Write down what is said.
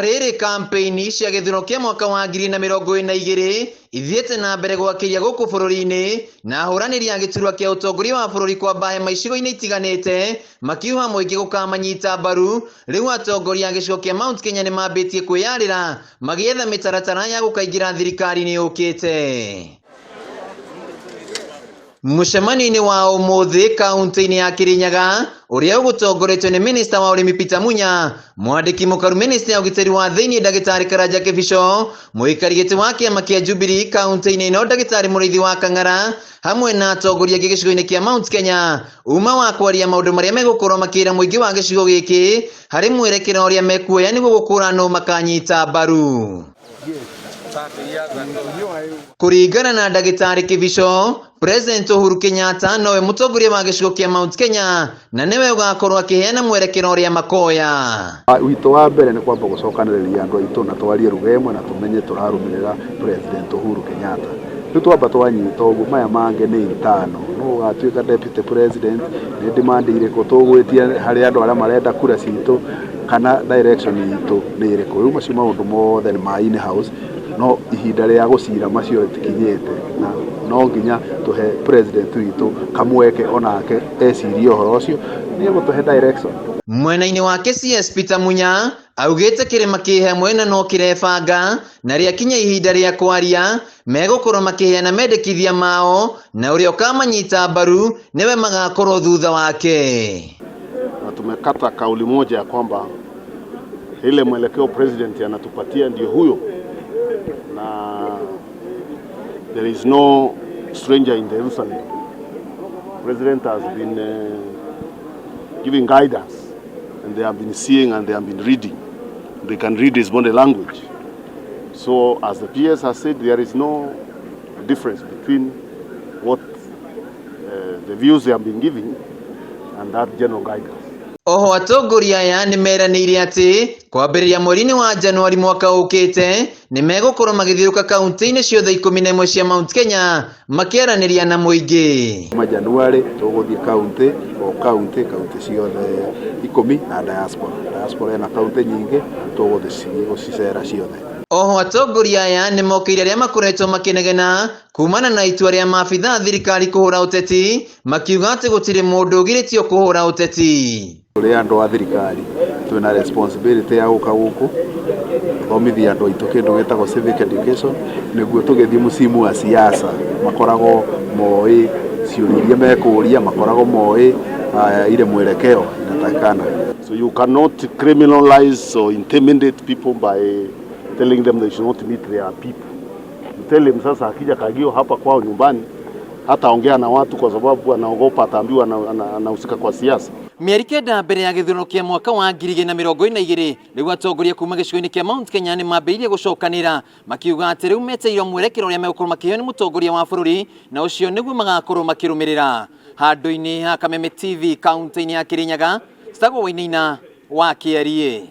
Rĩrĩ kampeini cia gĩthurano kĩa mwaka wa 2022 ithiĩte na mbere gwakĩria gũkũ bũrũri-inĩ, na ahũranĩri a gĩturwa kĩa ũtongoria wa bũrũri kwamba hema icigo-inĩ itiganĩte makiuha mũingĩ gũkamanyita mbaru, rĩu atongoria a gĩcigo kĩa Mount Kenya nĩmambĩtie kwĩyarĩra magĩetha mĩtaratara ya gũkaingĩra thirikari-inĩ yũkĩte. Mũcemanio-inĩ wa ũmũthĩ kaunti-inĩ ya Kirinyaga ũrĩa ũgũtongoretio nĩ minista wa ũrĩmi Peter Munya, mwandĩki mũkaru minista ya ũgitĩri wa thĩinĩ ndagĩtarĩ Karanja Kĩbico, mũikari gĩtĩ wa kĩama kĩa Jubilee kaunti-inĩ ĩno ndagĩtarĩ Mũrĩithi wa Kang'ara hamwe na atongoria angĩ gĩcigo-inĩ kĩa Mount Kenya, uma wa kwaria maũndũ marĩa megũkorwo makĩra mũingĩ wa gĩcigo gĩkĩ harĩ mwerekera ũrĩa mekuoya nĩguo gũkũra nũ makanyita mbaru. Kũringana na ndagĩtarĩ Kĩbico, President Uhuru Kenyatta nowe mũtongoria wa gĩcigo kĩa Mount Kenya na nĩwe ũgakorwo akĩheana mwerekera ũrĩa makoya. Witũ wa mbere nĩ kwamba gũcokanĩrĩria andũ aitũ na twarie ruga ĩmwe na tũmenye tũrarũmĩrĩra President Uhuru Kenyatta. Rĩu twamba twanyita ũguo maya mangĩ nĩ intano nũ ũgatuĩka deputy president, nĩ demand irĩkũ tũgwĩtia harĩ andũ arĩa marenda kura citũ kana direction itũ nĩ ĩrĩkũ. Rĩu macio maũndũ mothe nĩ ma in house no ihinda rĩa gũcira macio rĩtikinyĩte na no nginya tũhe president witũ kamweke onake ecirie ũhoro ũcio nĩ egũtũhe direction. Mwena-inĩ wake CS Peter Munya augĩte kĩrĩma kĩ hamwe na no kĩrebanga na rĩakinya ihinda rĩa kwaria megũkorwo makĩheana mendekithia mao na ũrĩa ũkamanyita mbaru nĩwe magakorwo thutha wake. Na tumekata kauli moja ya kwamba ile mwelekeo president anatupatia ndio huyo, na there is no stranger in Jerusalem. President has been giving guidance and they have been seeing and they have been reading. They can read his body language. So as the PS has said, there is no difference between what the views they have been giving and that general guidance. Oho atongoria aya nĩ meranĩire atĩ kwambĩrĩria mweri-inĩ wa Januari mwaka ũkĩte nĩ megũkorwo magĩthiũrũka kaunti-inĩ ciothe 11 cia Mount Kenya makĩaranĩria na mũingĩ. Kuma Januari tũgũthiĩ kaunti o kaunti, kaunti ciothe 10 na diaspora. Diaspora ĩna kaunti nyingĩ tũgũthiĩ gũcicera ciothe. Oho atongoria aya nĩ mokĩire arĩa makoretwo makĩnegena kumana na itua rĩa maabitha a thirikari kũhũra ũteti, makiuga atĩ gũtirĩ mũndũ ũgirĩtio kũhũra ũteti. Tũrĩ andũ a thirikari twĩna responsibility ya gũka gũkũ gũthomithia andũ aitũ kĩndũ gĩtagwo civic education nĩguo tũgĩthiĩ msimu wa siasa makoragwo moĩ ciũria iria mekũria, makoragwo moĩ ile mwelekeo inatakikana. So you cannot criminalize or intimidate people by telling them they should not meet their people. You tell him sasa akija Kagio hapa kwao nyumbani hataongea na watu kwa sababu anaogopa ataambiwa anahusika kwa siasa. Mĩeri 9 mbere ya gĩthurano kĩa mwaka wa 2022 rĩu atongoria kuma gĩcigo-inĩ kĩa Mount Kenya nĩ mambĩrĩirie gũcokanĩra makiuga atĩ rĩu metereirwo mwerekero ũrĩa megũkorwo makĩheo nĩ mũtongoria wa bũrũri na ũcio nĩguo magakorwo makĩrũmĩrĩra. Handũ-inĩ ha Kameme TV kaunti-inĩ ya Kirinyaga, Stagwo Wainaina wa Kĩarie.